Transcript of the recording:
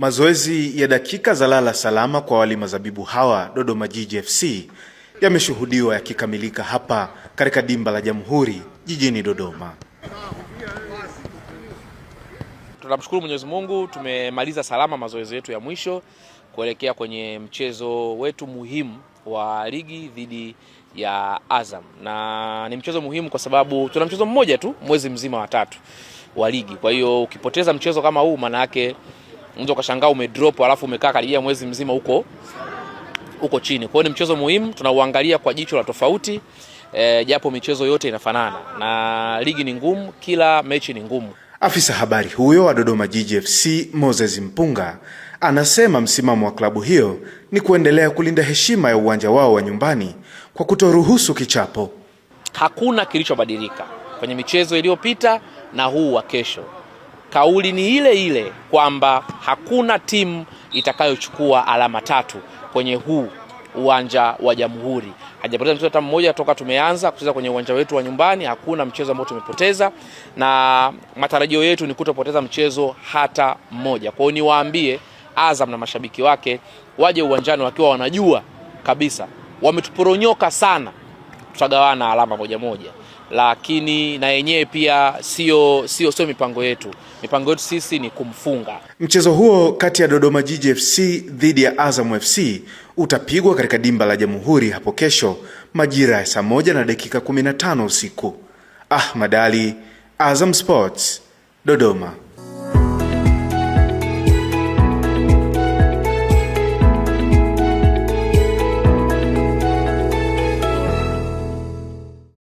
Mazoezi ya dakika za lala salama kwa walima zabibu hawa Dodoma Jiji FC yameshuhudiwa yakikamilika hapa katika dimba la Jamhuri jijini Dodoma. Tunamshukuru Mwenyezi Mungu, tumemaliza salama mazoezi yetu ya mwisho kuelekea kwenye mchezo wetu muhimu wa ligi dhidi ya Azam, na ni mchezo muhimu kwa sababu tuna mchezo mmoja tu mwezi mzima wa tatu wa ligi. Kwa hiyo ukipoteza mchezo kama huu, maana yake unaweza ukashangaa umedrop, alafu umekaa karibia mwezi mzima huko huko chini. Kwa hiyo ni mchezo muhimu, tunauangalia kwa jicho la tofauti japo michezo yote inafanana na ligi ni ngumu, kila mechi ni ngumu. Afisa habari huyo wa Dodoma Jiji FC Moses Mpunga anasema msimamo wa klabu hiyo ni kuendelea kulinda heshima ya uwanja wao wa nyumbani kwa kutoruhusu kichapo. Hakuna kilichobadilika kwenye michezo iliyopita na huu wa kesho. Kauli ni ile ile kwamba hakuna timu itakayochukua alama tatu kwenye huu uwanja wa Jamhuri. Hajapoteza mchezo hata mmoja toka tumeanza kucheza kwenye uwanja wetu wa nyumbani. Hakuna mchezo ambao tumepoteza, na matarajio yetu ni kutopoteza mchezo hata mmoja. Kwa hiyo niwaambie Azam na mashabiki wake waje uwanjani wakiwa wanajua kabisa wametuporonyoka sana, tutagawana alama moja moja, lakini na yenyewe pia sio mipango yetu. Mipango yetu sisi ni kumfunga. Mchezo huo kati ya Dodoma Jiji FC dhidi ya Azam FC utapigwa katika dimba la Jamhuri hapo kesho majira ya saa 1:15 usiku. Ahmad Ally, Azam Sports, Dodoma.